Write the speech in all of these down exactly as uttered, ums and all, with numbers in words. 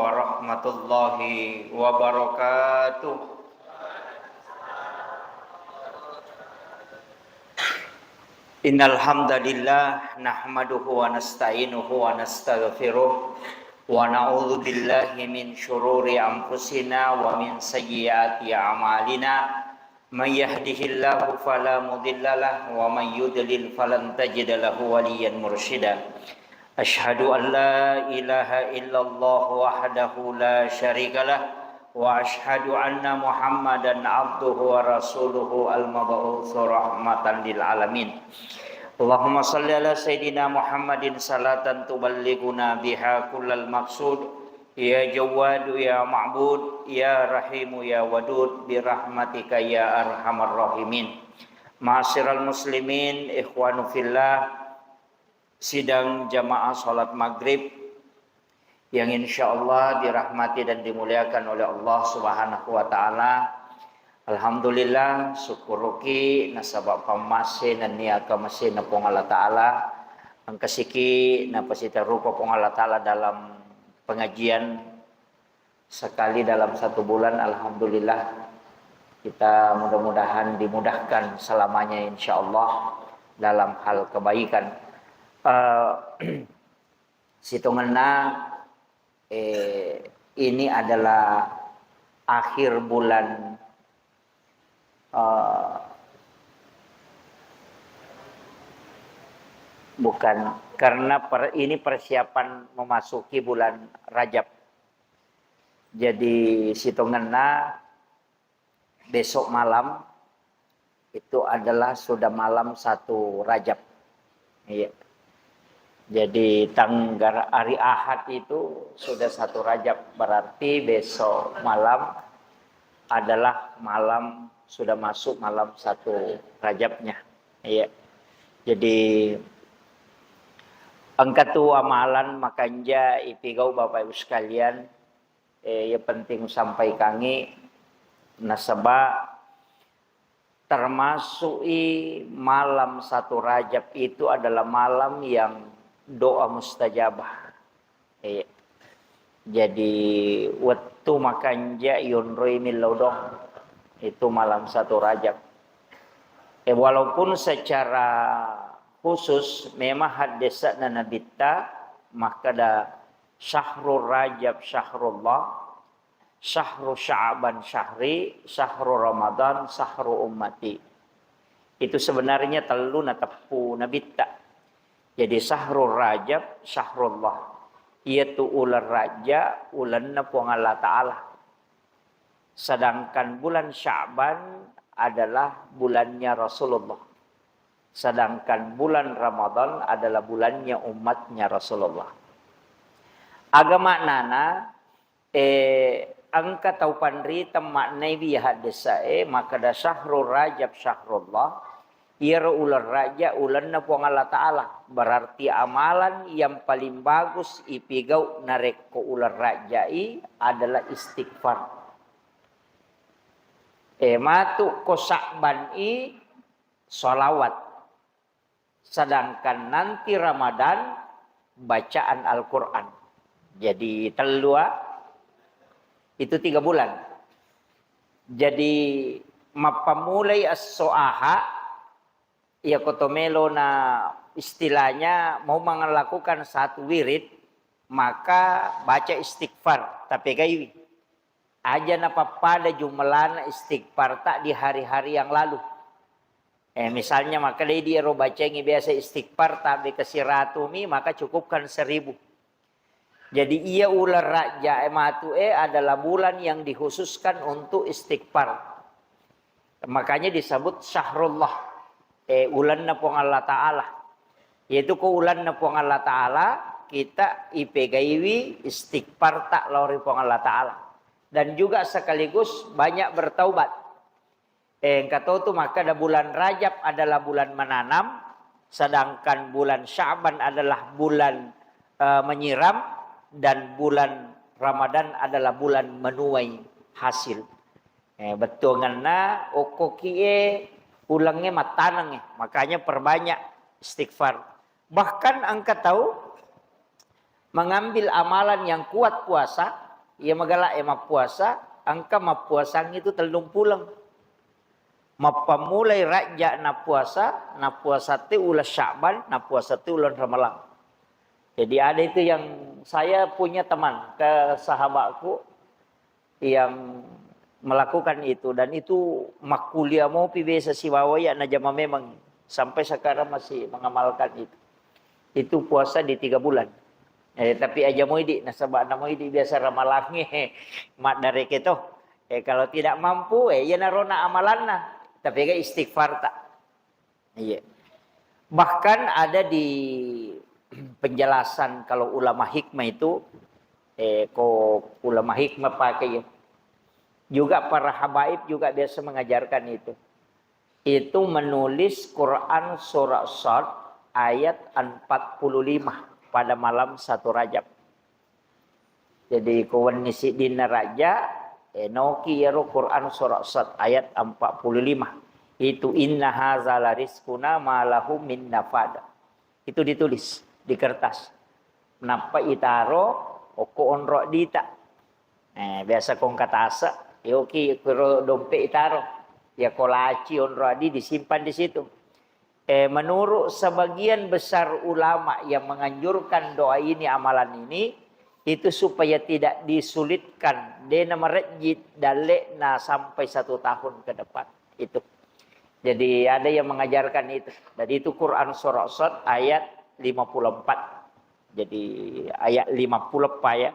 warahmatullahi wabarakatuh. Innal hamdalillah, nahmaduhu wa nasta'inuhu wa nastaghfiruh, wa na'udzu billahi min syururi anfusina wa min sayyiati a'malina. Man yahdihillahu fala mudhillalah wa man yudlil falan tajida lahu waliyan mursyida. Asyhadu an la ilaha illallah wahdahu la syarikalah, wa asyhadu anna Muhammadan abduhu wa rasuluhu al-mab'utsu rahmatan lil alamin. Allahumma shalli ala sayyidina Muhammadin salatan tuballighuna biha kullal maqsud. Ya Jawwadu ya Ma'bud, ya Rahimu ya Wadud, birahmatika ya arhamar rahimin. Ma'asyiral muslimin, ikhwanu fillah, sidang jamaah salat maghrib yang insyaallah dirahmati dan dimuliakan oleh Allah Subhanahu wa taala. Alhamdulillah, syukuruki nasaba pammase nennia kamasena Puang Allah Taala. Engkasiki napasitarupa Puang Allah Taala dalam pengajian sekali dalam satu bulan, alhamdulillah. Kita mudah-mudahan dimudahkan selamanya, insyaallah, dalam hal kebaikan. Eh, sitongenna, eh, ini adalah akhir bulan, eh, bukan, karena per-, ini persiapan memasuki bulan Rajab. Jadi, sitongenna besok malam itu adalah sudah malam satu Rajab. Iya. Jadi, tanggal hari Ahad itu sudah satu Rajab, berarti besok malam adalah malam, sudah masuk malam satu Rajabnya. Iya. Jadi, engka tu amalan makanja ipigau Bapak Ibu sekalian, eh, ya penting usampaikangi, nasaba termasuk i malam satu Rajab itu adalah malam yang doa mustajabah. Iya. Jadi, wettu makanja yonroi millau doang. Itu malam satu Rajab. Eh, walaupun secara khusus memang haddesana Nabitta makkeda, "Syahrul Rajab syahrullah, syahru Sya'ban syahri, syahru Ramadan syahru ummati." Itu sebenarnya tellu nateppu Nabitta. Jadi, syahrul Rajab syahrullah, iyatu uleng Rajab ulenna Puang Allah Taala. Sedangkan bulan Sya'ban adalah bulannya Rasulullah. Sedangkan bulan Ramadan adalah bulannya umatnya Rasulullah. Aga maknana, eh, engka tau panriteng maknaiwi haddesa'e makkeda, "Syahrul Rajab syahrullah." Iyaro uleng Rajab ulenna Puang Allah Taala. Berarti amalan yang paling bagus ipigau narekko uleng Rajab i adalah istighfar. Eh, matu ko Sya'ban i, sholawat. Sedangkan nanti Ramadan, bacaan Al-Quran. Jadi, tellua, itu tiga bulan. Jadi, mappammulai esso Aha, iya koto melona istilahnya mau melakukan satu wirid, maka baca istighfar, tapegaiwi. Aja napappada jumlana istighfar ta di hari-hari yang lalu. Eh, misalnya, maka dei di ero bacengi biasa istighfar tabe ke siratumi, maka cukupkan seribu. Jadi, iya uleng Rajab e matu e adalah bulan yang dikhususkan untuk istighfar. Makanya disebut syahrullah, eh, ulenna Puang Allah Taala. Yaitu ko ulenna Puang Allah Taala, kita ipegaiwi istighfar ta lao ri Puang Allah Taala. Dan juga sekaligus banyak bertaubat. Eh, engka to tu makkeda bulan Rajab adalah bulan menanam, sedangkan bulan Sya'ban adalah bulan, eh, menyiram, dan bulan Ramadan adalah bulan menuai hasil. Eh, bettuangenna okkokie ulengnge mattanengnge, makanya perbanyak istighfar. Bahkan engka tau mengambil amalan yang kuat puasa, Iya magala e mappuasa, engka mappuasang itu tellung puleng. Mappammulai Rajja nappuasa, nappuasa te uleng Sya'ban, nappuasa te uleng Ramalang. Jadi ada itu yang saya punya teman ke sahabatku yang melakukan itu dan itu makkuliah mopi biasa sibawa ya najama memang sampai sekarang masih mengamalkan itu. Itu puasa di tiga bulan. Eh, tapi aja moidi nasaba namoidi biasa ramalangnge maddareke to. Eh, kalau tidak mampu, eh, iya narona amalanna. Tapi ga istighfar tak. Iya. Bahkan ada di penjelasan kalau ulama hikmah itu, eh, ko ulama hikmah pakai ya. Juga para habaib juga biasa mengajarkan itu. Itu menulis Quran surah Sad ayat empat puluh lima pada malam satu Rajab. Jadi ko wenni siddinna Rajja, eh, noki iyaro Quran surah Sad ayat empat puluh lima. Itu inna haza la rizquna ma lahu min nafad. Itu ditulis di kertas. Nappa itaro okko onro dita. Eh, biasa kongka tase, yoki kuro dompe itaro. Ya kolaci onro adi disimpan di situ. Eh, menurut sebagian besar ulama yang menganjurkan doa ini, amalan ini, itu supaya tidak disulitkan, dena merejit dalekna sampai satu tahun ke depan. Itu. Jadi ada yang mengajarkan itu. Jadi itu Quran surah Sad ayat lima puluh empat. Jadi ayat lima puluh empat ya.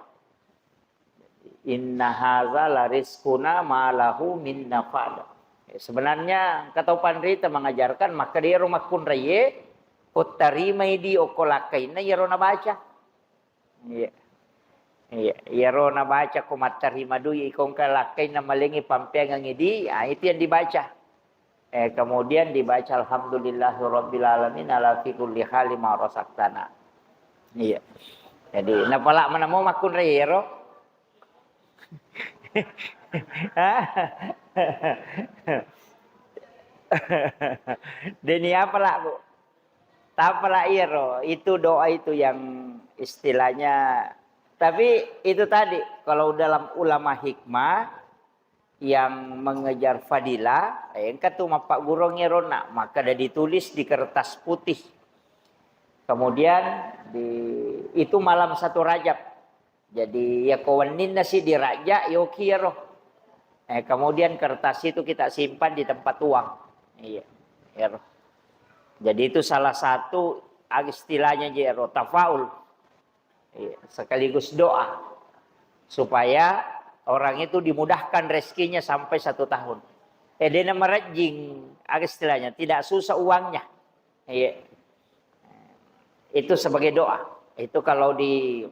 Inna haza la rizquna ma lahu min nafad. Sebenarnya kata panrita mengajarkan maka dia rumah kunraye, ko tarimai di okko lakkainna iyaro nabaca. Iya. Iya, iyaro nabaca ko mattarima dui ikongka lakkainna malengi pampeangang idi, ah, itu yang dibaca. Eh, kemudian dibaca alhamdulillahirabbil alamin ala fi kulli hali ma razaqtana. Iya. Jadi napala mana mau makkunrai ero. Deni apa lah, Bu? Tapala iyaro, itu doa itu yang istilahnya. Tapi itu tadi, kalau dalam ulama hikmah yang mengejar fadilah, eh, engka tu mappaggurung iyarona, maka ada ditulis di kertas putih. Kemudian di itu malam satu Rajab. Jadi, ya ko wenninna si dirajja, yoki iyaro. Eh, kemudian kertas itu kita simpan di tempat uang. Iya, iyaro. Jadi itu salah satu istilahnya je ero tafaul. Iya, sekaligus doa supaya orang itu dimudahkan rezekinya sampai satu tahun. Eh, dena merejing, istilahnya tidak susah uangnya. Iya. Itu sebagai doa. Itu kalau di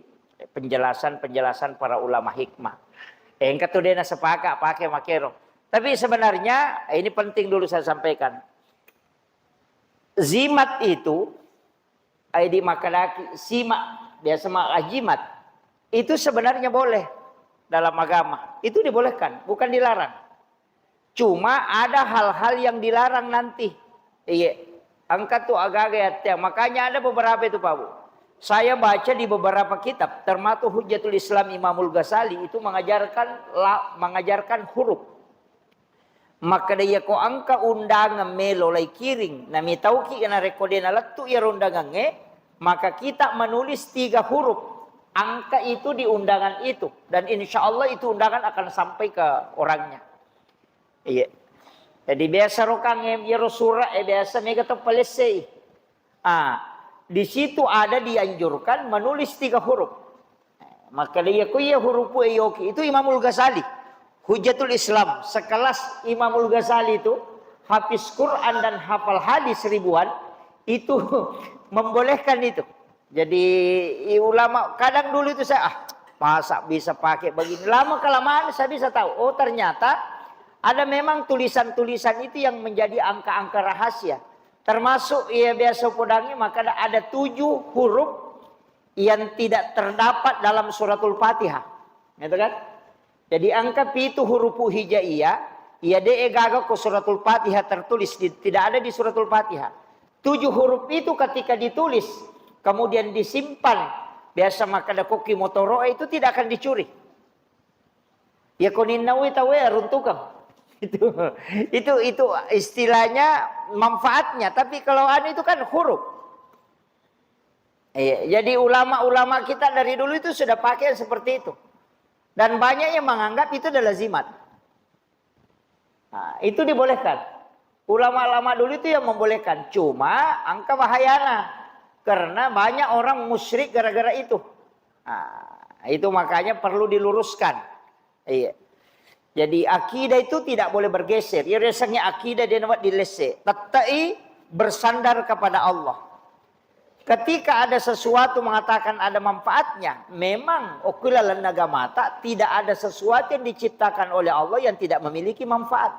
penjelasan-penjelasan para ulama hikmah. Eh, engka tu dena sepakat pakai makero. Tapi sebenarnya, eh, ini penting dulu saya sampaikan. Zimat itu, ai di makadaki, simak, biasa maka jimat. Itu sebenarnya boleh dalam agama. Itu dibolehkan, bukan dilarang. Cuma ada hal-hal yang dilarang nanti. Iya. Engka tu agaga ya, Teh. Makanya ada beberapa itu, Pak Bu. Saya baca di beberapa kitab, termasuk Hujjatul Islam Imamul Ghazali itu mengajarkan la, mengajarkan huruf. Makkeda iya ko engka undangan melo lai kiring, namitauki narekko de nalettu iyaro undangangnge, maka kita menulis tiga huruf angka itu di undangan itu, dan insya Allah itu undangan akan sampai ke orangnya. Iya. Jadi biasa rokang iyaro sura'e biasa mega to palessei. Ah, di situ ada dianjurkan menulis tiga huruf. Maka iya ku iya hurupu e yoki itu Imamul Ghazali. Hujjatul Islam sekelas Imamul Ghazali itu hafiz Quran dan hafal hadis ribuan itu membolehkan itu. Jadi i ulama kadang dulu itu saya ah masa bisa pakai begini lama kelamaan saya bisa tahu oh ternyata ada memang tulisan-tulisan itu yang menjadi angka-angka rahasia. Termasuk iya biasa podangi maka ada, ada tujuh huruf yang tidak terdapat dalam suratul Fatihah. Gitu kan? Jadi angka pitu hurupu hijaiyah, iya de gaga ko suratul Fatihah tertulis di, tidak ada di suratul Fatihah. Tujuh huruf itu ketika ditulis, kemudian disimpan, biasa maka dakoki motoro itu tidak akan dicuri. Ya, ko ninnaui tauwe, runtukeng. Itu, itu, itu istilahnya manfaatnya. Tapi kalau anu itu kan huruf. Iya, jadi ulama-ulama kita dari dulu itu sudah pakai yang seperti itu. Dan banyak yang menganggap itu adalah lazimat. Nah, itu dibolehkan. Ulama-ulama dulu itu yang membolehkan. Cuma engka bahayana. Karena banyak orang musyrik gara-gara itu. Nah, itu makanya perlu diluruskan. Iya. Jadi akidah itu tidak boleh bergeser. Ya, rasanya akidah dia nampak dilese. Tettai bersandar kepada Allah. Ketika ada sesuatu mengatakan ada manfaatnya, memang okula lenna gamata tidak ada sesuatu yang diciptakan oleh Allah yang tidak memiliki manfaat.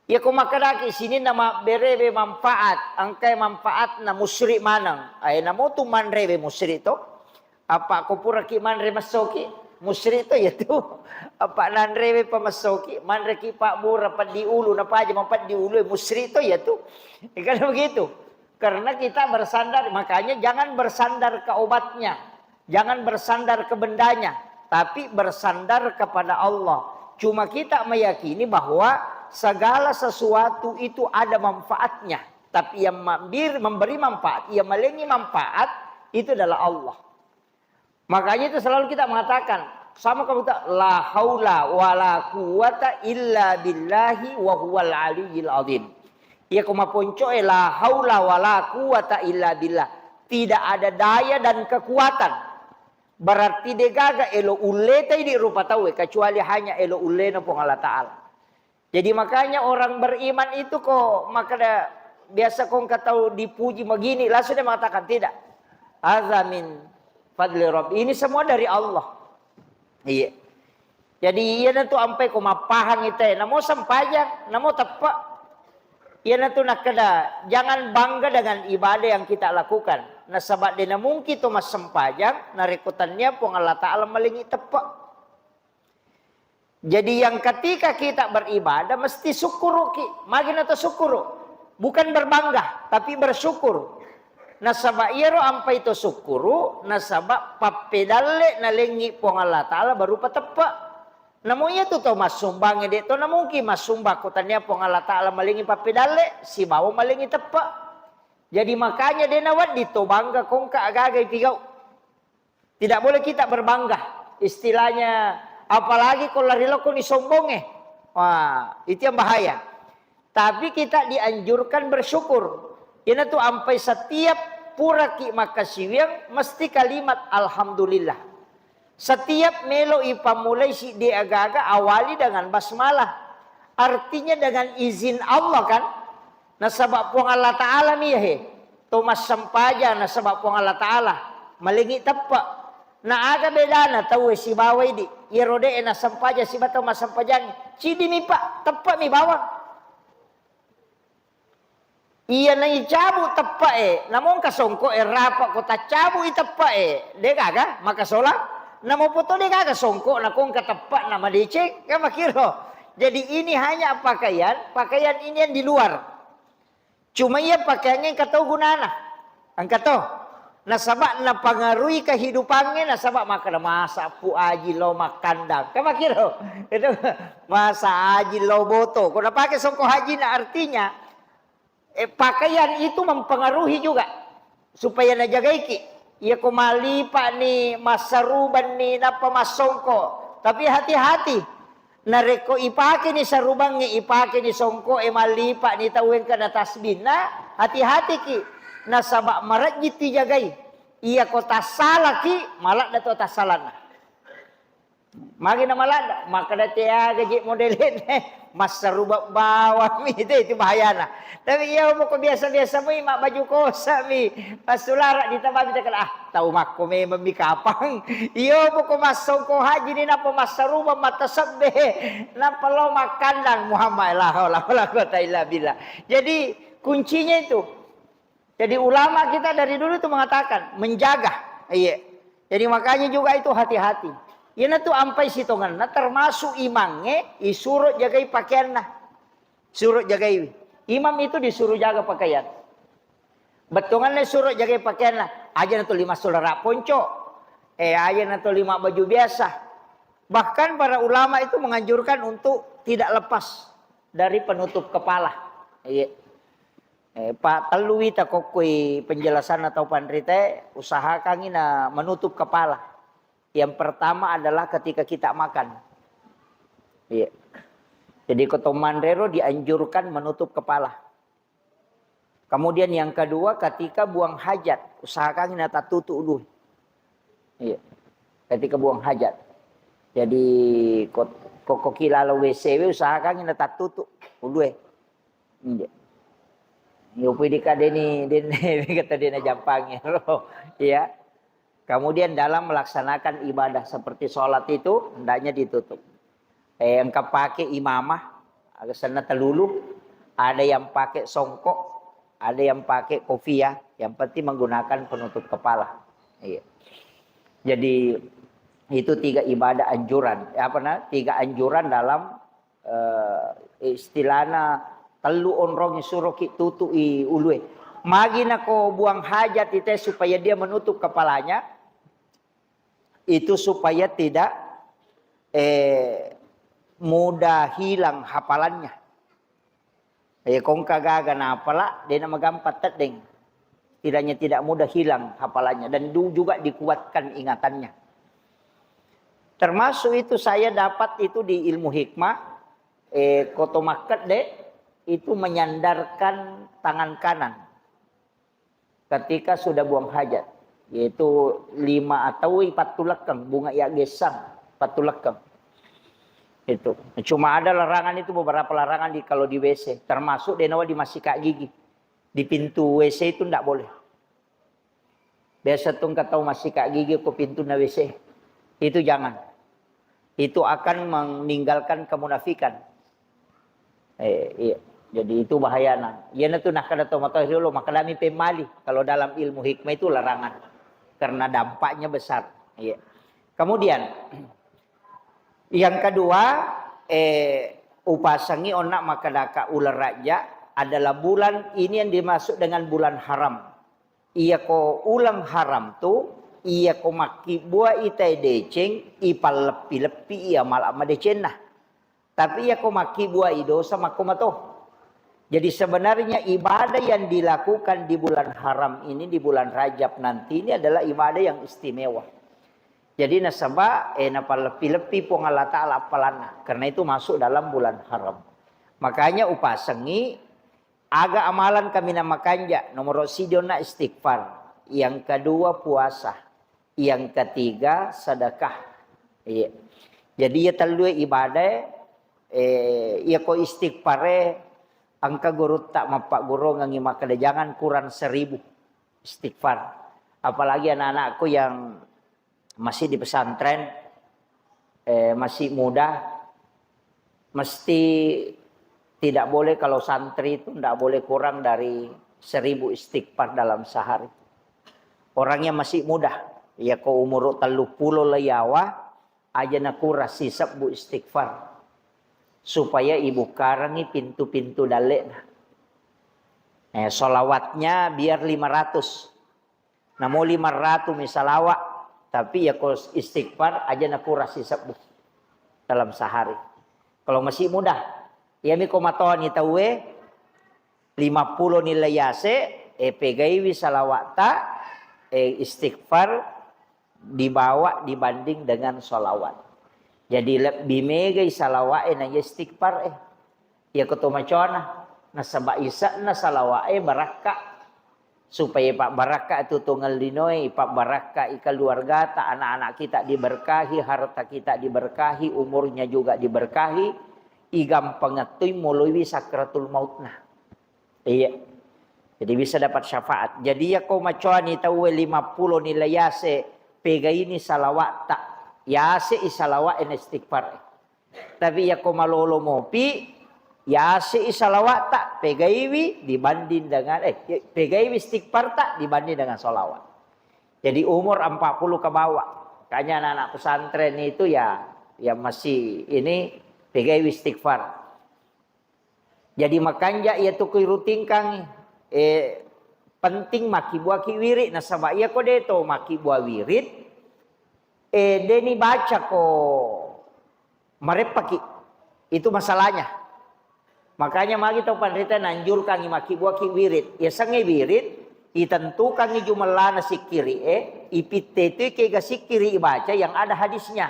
Iya, ko makkedaki sininna mabberewe manfaat, engkai manfaatna musyrik maneng. Ae, namo tu manrewe musyrik to. Apa ko puraki manre messoki, musyrik to iya tu. Apa nanrewe pa messoki, manreki pabbura peddi ulu, napaja mapeddi ulu, musyrik to iya tu. Kan begitu. Karena kita bersandar, makanya jangan bersandar ke obatnya, jangan bersandar ke bendanya, tapi bersandar kepada Allah. Cuma kita meyakini bahwa segala sesuatu itu ada manfaatnya. Tapi yang mambir-, memberi manfaat, yang malengi manfaat, itu adalah Allah. Makanya itu selalu kita mengatakan, sama kamu tak, "La haula wa la quwwata illa billahi wa huwal aliyyil azim." Iya, ko maponcoe, "La haula wa la quwwata illa billah." Tidak ada daya dan kekuatan. Berarti degaga elo ulletai di rupa tauwe, kecuali hanya elo ullena Puang Allah Ta'ala. Jadi makanya orang beriman itu kok makkeda biasa kong katau dipuji begini, langsung dia mengatakan, "Tidak. Hadza min fadli Rabb." Ini semua dari Allah. Iya. Jadi iyanatu ampai ko mappahang ite, namo sempajang, namo teppe. Iyanatu nakkeda, jangan bangga dengan ibadah yang kita lakukan. Nasaba de namungki to massempajang, narekko tannia Puang Allah Ta'ala malengi teppe. Jadi yang ketika kita beribadah mesti sukkuruki. Magi na to sukkuru? Bukan berbangga, tapi bersyukur. Nasaba iyaro ampai to sukkuru, nasaba pappedalle nalengi Puang Allah Ta'ala berupa teppe. Namo iya tu to massumbangnge, de to namungki massumbang ko tania Puang Allah Ta'ala malengi pappedalle sibawa malengi teppe. Jadi makanya de nawedding to bangga kongka agaga ipigau. Tidak boleh kita berbangga. Istilahnya, apalagi ko lari lokoni sombongnge. Wah, itu yang bahaya. Tapi kita dianjurkan bersyukur. Iyanatu ampai setiap puraki makkasiwiang mesti kalimat alhamdulillah. Setiap melo ipammulai siddi aga-aga awali dengan basmalah. Artinya dengan izin Allah kan? Nasaba Puang Allah Ta'ala mi he. To massempajang nasaba Puang Allah Ta'ala. Malengi teppe. Na aga bedana tauwe sibawa idi? Iyaro de nassempajang siba tau massempajang. Cidi mi pa, teppe mi bawang. Iya naicabu teppe e, namongka songko e rapa ko taccabu i teppe e. De gaga makasola. Namo poto de gaga songko nakongka teppe na madeceng, kan makiro. Jadi ini hanya pakaian, pakaian ini yang di luar. Cuma iya pakaiangnge engka to gunana. Engka to. Nasaba napangaruhi kehidupangnge, nasaba makkeda masa pu aji lo makkandang. Kan makiro. Itu masa aji lo boto. Ko napake songko hajina artinya, eh, pakaian itu mempengaruhi juga supaya najagaiki. Iya ko malipa ni, massaruban ni, nappa massongko. Tapi hati-hati. Narekko ipakeni sarubangnge, ipakeni songko'e, mallipa'ni tau engkana tasbihna, hati-hatiki, nasaba marejjitti jagai. Iyako tassalaki, maladda to tassalanna. Magi na maladda, makkeda teaga je modelena, massaruba bawammi, itu, itu bahayana. Tapi iya moko biasa-biasa mui, mabbaju kosa'mi, passulara ditambabi cakala, ah, tau makko memang mi kapang. Iyo, poko massongko haji ni, nappa massarubang, mattasebbe, nappa lao makkandang Muhammad, la haula wala quwata illa billah. Jadi, kuncinya itu. Jadi, ulama kita dari dulu itu mengatakan, menjaga. Iya. Jadi, makanya juga itu hati-hati. Iyanatu ampai sitongenna, termasuk imangnge, isuro jagai pakaianna. Suro jagaiwi. Imam itu disuruh jaga pakaian. Bettuanganna suro jagai pakaianna, aja na tuli massulara ponco, eh, aja na tuli mabbaju biasa. Bahkan para ulama itu menganjurkan untuk tidak lepas dari penutup kepala. Iya. Eh, pa tellu wita kokkoi penjelasan atau panrite, usahakangi na menutup kepala. Yang pertama adalah ketika kita makan. Iya. Jadi ko to manrero dianjurkan menutup kepala. Kemudian yang kedua, ketika buang hajat, usahakan na tattutu ulu. Iya. Ketika buang hajat. Jadi ko, ko, ko kilalo W C W, usahakan na tattutu ulu. Iya. Yo pui dikadeni denne kata dena jampangi. Iya. Kemudian dalam melaksanakan ibadah seperti sholat itu, hendaknya ditutup. Eh, engka pakai imamah, aga senna telulu, ada yang pakai songkok, ada yang pakai kopiah, yang penting menggunakan penutup kepala. Iya. Jadi itu tiga ibadah anjuran, eh, apa na, tiga anjuran dalam eh, istilahna tellu onrong suroki tutu'i ulue. Magi nako buang hajat ite supaya dia menutup kepalanya, itu supaya tidak, eh, mudah hilang hafalannya. Eh, kongka gaga napala, dena magampang teddeng. Setidaknya tidak mudah hilang hafalannya dan du-, juga dikuatkan ingatannya. Termasuk itu saya dapat itu di ilmu hikmah, eh, koto makkedde itu menyandarkan tangan kanan ketika sudah buang hajat, yaitu lima atau pattulekkeng, bunga ya gesang, pattulekkeng. Itu. Cuma ada larangan itu, beberapa larangan di, kalau di W C, termasuk denawa di masika gigi. Di pintu W C itu ndak boleh. Biasa tu engka tau massika gigi ko pintunna W C. Itu jangan. Itu akan meninggalkan kemunafikan. Eh, iya. Jadi itu bahayana. Iyana tu nakkeda to matoa riolo, makkedami pemmali. Kalau dalam ilmu hikmah itu larangan. Karena dampaknya besar. Iya. Kemudian, yang kedua, eh, upasengi onna makkedaka uleng Rajab adalah bulan ini yang dimaksud dengan bulan haram. Iyako uleng haram tu, iyako makkibbuai tae deceng, ipalleppi-leppi iya mala madecenna. Tapi iyako makkibbuai dosa, makko mato. Jadi sebenarnya ibadah yang dilakukan di bulan haram ini, di bulan Rajab nanti ini adalah ibadah yang istimewa. Jadi nasaba, eh, napalleppi-leppi Puang Allah Ta'ala appalanna. Karena itu masuk dalam bulan haram. Makanya upasengi aga amalan kaminang makanja, nomoro siji onna istighfar, yang kedua puasa, yang ketiga sedekah. Iya. Jadi iya tellue ibadah, eh, iya ko istighfare, engka gurutta mappaggurungengi makkeda jangan kurang seribu istighfar. Apalagi anak-anakku yang masih di pesantren, eh, masih muda, mesti tidak boleh kalau santri itu tidak boleh kurang dari seribu istighfar dalam sehari. Orang yang masih muda, ya ko umur tellu pulo le yawa, aja nakura sisebbu istighfar. Supaya ibukkarangi pintu-pintu dalle'na. Eh, solawatnya biar lima ratus. Namo lima ratus mi salawa, tapi ya ko istighfar aja nakura sisebbu dalam sehari. Kalau masih muda, iyami ko matoani tauwe, lima pulo ni le yase, eh, pegaiwi salawata, eh, istighfar dibawa dibanding dengan solawat. Jadi lebih megai salawat eh, na istighfar eh. Iya ko to macona, nasaba ise'na salawa'e barakka. Supaya pabbarakka tu tongeng linoe, pabbarakka i keluargata, anak-anak kita diberkahi, harta kita diberkahi, umurnya juga diberkahi, igampang ettui moloiwi sakratul mautna. Iya. Jadi bisa dapat syafaat. Jadi iya ko macoani tauwe lima pulo ni le yase, pegaini salawatta. Yase i salawa'e na istighfar. Tapi iya ko malolo mopi, yase i salawata, pegaiwi dibanding dengan, eh, pegaiwi istighfarta dibanding dengan salawat. Jadi umur empat puluh ke bawah. Makanya anak-anak pesantren itu ya, ya masih ini pegaiwi istighfar. Jadi makanja iya tu kui rutingkang, eh, penting makkibbuaki wirid, nasaba iya ko de to makkibbuaki wirid, eh, deni baca ko Mareppaki. Itu masalahnya. Makanya magi tau panrita nanjurkangi makkibbuaki wirid. Yasengnge wirid, itentukangi jumellana sikkiri'e, ipittetui kega sikkiri ibaca yang ada hadisnya.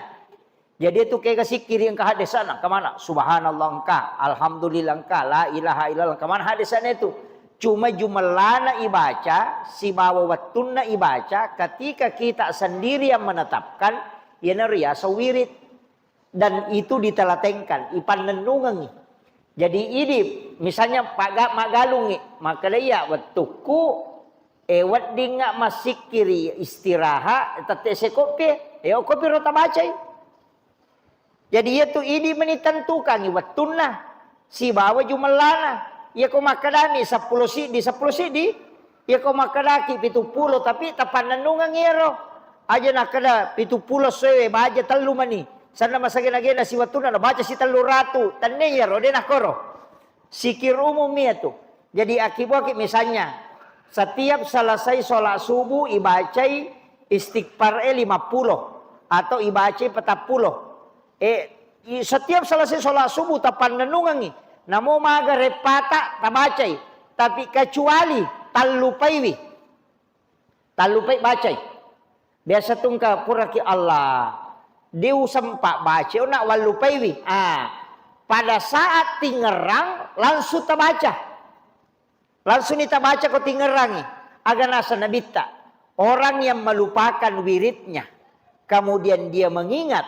Jadi itu kega sikkiri engka hadisana, engka mana? Subhanallah engka, alhamdulillah engka, la ilaha illallah engka mana hadisana itu. Cuma jumellana ibaca, sibawa wettunna ibaca, ketika kita sendiri yang menetapkan, iyanaro riaseng wirid. Dan itu ditelatenkan, ipannennungengi. Jadi idi, misalnya paga-, maggalungi, makkeda iya wettukku, eh, weddingnga massikkiri istirahat, tette sekoppi, eh, okkopi ro tabacai. Jadi iyatu idi meni tentukangi wettunna sibawa jumellana. Iyako makkedami seppulo siddi, seppulo siddi. Iyako makkedaki pitu pulo, tapi tapannennungeng iyaro. Aja nakkeda pitu pulo soewe, baja tellu mani. Sanna masagena-gena siwettunna nabaca sitellu ratu. Tenne iyaro, de nakkoro. Sikir umum iyatu. Jadi akibuaki misalnya, setiap selesai sholat subuh ibacai istighfar e lima pulo atau ibacai petappulo. Eh, i-, setiap selesai sholat subuh tapannennungengi. Namo maga reppata tabacai. Tapi kecuali tallupaiwi. Tallupai bacai. Biasa tungka puraki Allah. Diusempa baca, nak wallupaiwi. Ah, pada saat tingerang langsung tabaca. Langsung ni tabaca ko tingerangi. Aga nasa nabitta. Orang yang melupakan wiridnya, kemudian dia mengingat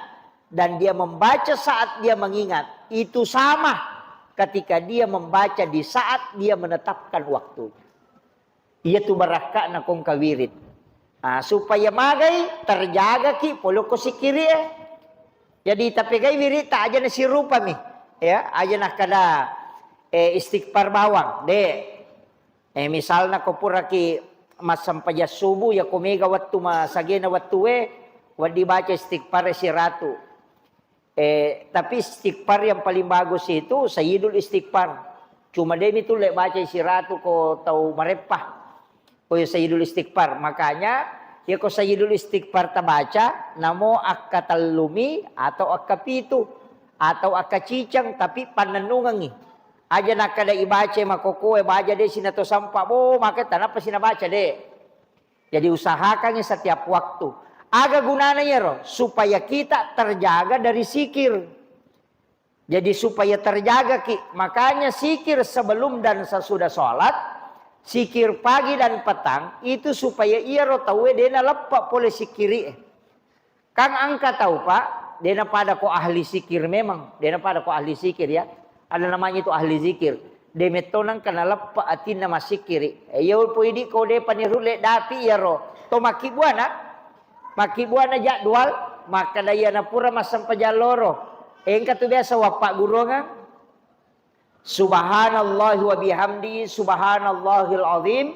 dan dia membaca saat dia mengingat, itu sama ketika dia membaca di saat dia menetapkan waktunya. Iyatu barakka'na kongka wirid. Ah, supaya magai terjagaki polokko sikkiri'e. Jadi tapegai wiritta aja nasirupami. Ya, aja nakkeda, eh, istighfar bawang, de. Eh, misalna ko puraki massempajang subuh, ya ko mega wettu masagena wettue, wedding baca istighfar siratu. Eh, tapi istighfar yang paling bagus itu Sayyidul Istighfar. Cuma de mi tulle baca siratu ko tau mareppa. Ko ya Sayyidul Istighfar. Makanya, ya ko Sayyidul Istighfar tabaca, namo akka tellumi atau akka pitu atau akka ciceng, tapi pannennungengi. Aja nakkeda ibaca makokoe baja de sinato sampa, bo, maka tanapa sinabaca de. Jadi usahakangi setiap waktu. Aga gunana iyaro? Supaya kita terjaga dari sikir. Jadi supaya terjagaki. Makanya sikir sebelum dan sesudah sholat, sikir pagi dan petang, itu supaya iyaro tauwe dena leppa pole sikiri'e. Kan engka tau, Pak, dena pada ko ahli sikir memang, dena pada ko ahli sikir ya. Ada namanya itu ahli zikir. De metto nengka naleppa atinna massikkiri. Eh, iya poi idi ko de pani rulle dapi iyaro. To makkibbuana, makkibbuana jadwal, makkeda iyana pura massempajang loro. Engka tu biasa wappaggurungeng. Subhanallahi wa bihamdi, subhanallahil azim,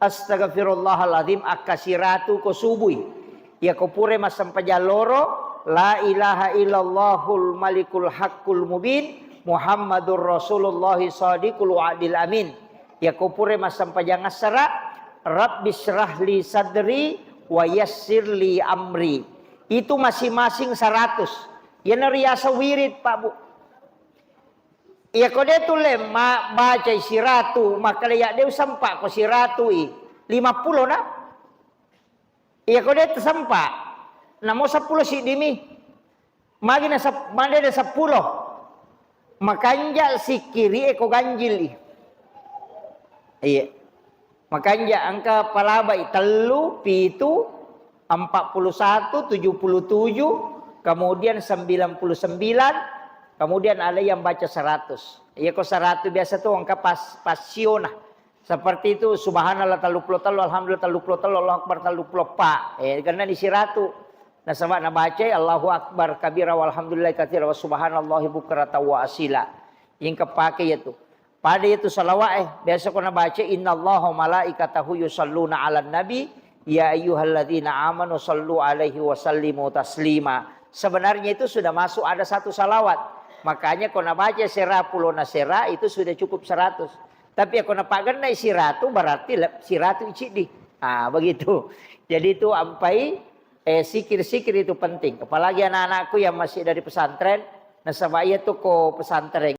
astagfirullahal azim, akka siratu ko subui. Iya ko pura massempajang loro, la ilaha illallahul malikul haqqul mubin, Muhammadur Rasulullah sadiqul wa'dil amin. Iya ko pura massempajang assara, Rabbi syrahli sadri wa yassirli amri. Itu masing-masing seratus. Iyana riaseng wirid, Pak, Bu. Iya ko de tulle ma-, bacai siratu, makkeda ya de usempa ko siratu i. Lima pulo na. Iya ko de tesempa. Namo seppulo siddi mi. Magi na sep-, made de seppulo. Makanja sikkiri e ko ganjil i. Iya. Makanja engka palabai tellu, pitu, empat puluh satu, tujuh puluh tujuh, kemudian sembilan puluh sembilan, kemudian ada yang baca seratus. Iya ko seratus biasa tu engka pas-, pasiona. Seperti itu, subhanallah tellu puluh tellu, alhamdulillah tellu puluh tellu, Allahu akbar tellu puluh empat. Eh, karena di siratu. Nasaba nabacai Allahu akbar kabira walhamdulillah katsira wa subhanallahi bukratan wa asila. Yang kepake itu. Pada itu salawat, eh, biasa ko nabaca, "Innallaha wa malaikatahu yusalluna 'alan nabi, ya ayyuhalladzina amanu sallu 'alaihi wa sallimu taslima." Sebenarnya itu sudah masuk ada satu salawat. Makanya ko nabaca sera pulona sera itu sudah cukup seratus. Tapi ko napagennai siratu berarti le-, siratu iciddi. Ah, begitu. Jadi itu ampai, eh, sikir-sikir itu penting. Apalagi anak-anakku yang masih dari pesantren, Nasaba iya tu ko pesantren